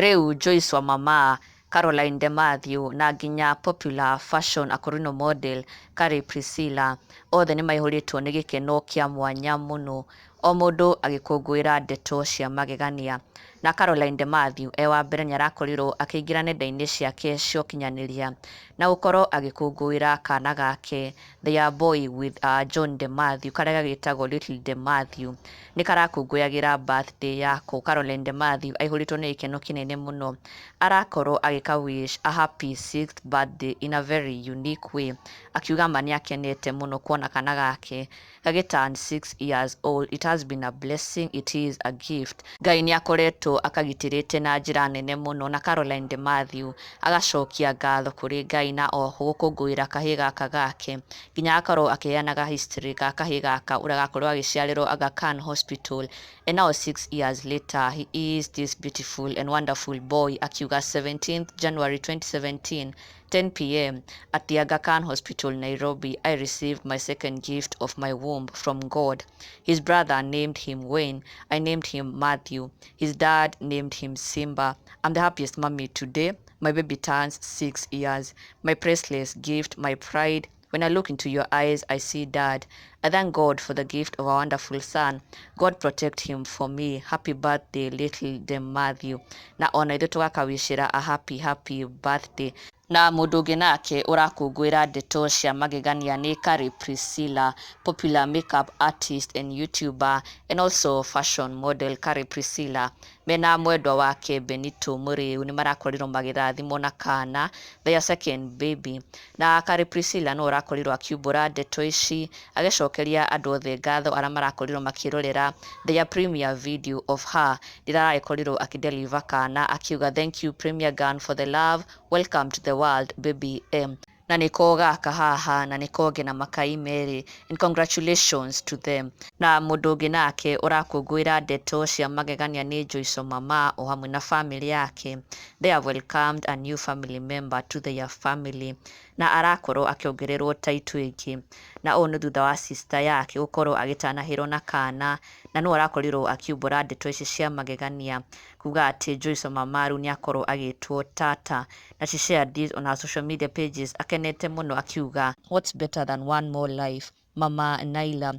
Rĩu Joyce wa Mama, Caroline de Mathew na nginya popular fashion akorino model Carrie Priscilla othe nĩ maihũrĩtwo nĩ gĩkeno kĩa mwanya mũno, o mũndũ agĩkũngũĩra ndeto cia magegania. Na Caroline de Mathew e wa mbere nĩ arakorirwo akĩingĩra nenda-inĩ ciake cia ũkinyanĩria na gũkorwo agĩkũngũĩra kana gake, their boy with John de Mathew, karĩa gagĩtagwo Little de Mathew, nĩ karakũngũyagĩra birthday yako. Caroline de Mathew aihũrĩtwo nĩ gĩkeno kĩnene mũno, arakorwo agĩka wish a happy sixth birthday in a very unique way, akiuga ma nĩ akenete mũno kuona kana gake gagĩ turn 6 years old. It has been a blessing, it is a gift. Ngai nĩ akoretwo akagitĩrĩte na njĩra nene mũno, na Caroline de Mathew agacokia ngatho kũrĩ Ngai na oho gũkũngũĩra kahĩĩ gaka gake, nginya agakorwo akĩheanaga history ga kahĩĩ gaka, ũrĩa gakorirwo agĩciarĩrwo Aga Khan Hospital, and now 6 years later he is this beautiful and wonderful boy, akiuga 17th January 2017, 10 p.m. at the Aga Khan Hospital, Nairobi, I received my second gift of my womb from God. His brother named him Wayne. I named him Matthew. His dad named him Simba. I'm the happiest mommy today. My baby turns 6 years. My priceless gift, my pride. When I look into your eyes, I see Dad. I thank God for the gift of a wonderful son. God protect him for me. Happy birthday, little Dem Matthew. Na ona ithuĩ tũgakawishĩra a happy, happy birthday. Na mũndũ ũngĩ nake ũrakũngũĩra ndeto cia magegania nĩ Carrie Priscilla, popular makeup artist and YouTuber and also fashion model. Carrie Priscilla mena mwendwa wake Benito Mũrĩu nĩ marakorirwo magĩrathimwo na kana, their second baby. Na Carrie Priscilla no ũrakorirwo akiumbũra ndeto ici, agĩcokeria andũ othe ngatho arĩa marakorirwo makĩrorera their premiere video of her rĩrĩa aragĩkorirwo akĩdeliver kana, akiuga, "Thank you, Premier Gun, for the love. Welcome to the world, baby M." Na nĩko gaka haha na nĩko na makai merĩ, and congratulations to them. Na mũndũ ũngĩ nake ũrakũngũĩra ndeto cia magegania nĩ Joyce Mama o hamwe na family yake. They have welcomed a new family member to their family, na arakorwo akĩongererwo title ĩngĩ, na ũũ nĩ thutha wa sister yake gũkorwo agĩtanahĩrwo na kana. Na nĩwe ũrakorirwo akiumbũra ndeto ici cia magegania, kuga atĩ Joyce Mama rĩu nĩ akorwo agĩtwo tata. Na she shared this on her social media pages akenete mũno, akiuga, "What's better than one more life? Mama Naila,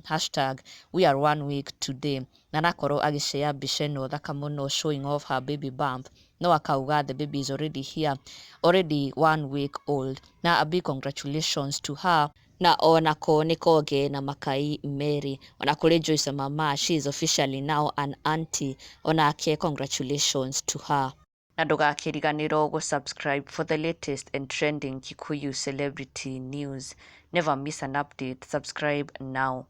#WeAreOneWeek Today." Na arakorwo agĩshare mbica ĩno thaka mũno showing off her baby bump, no akauga the baby is already here, already 1 week old, na a big congratulations to her. Na onako nĩ konge na makai merĩ. Ona kũrĩ Joyce Mama, she is officially now an auntie. Onake congratulations to her. Na ndũgakĩriganĩrwo gũ-subscribe for the latest and trending Kikuyu celebrity news. Never miss an update. Subscribe now.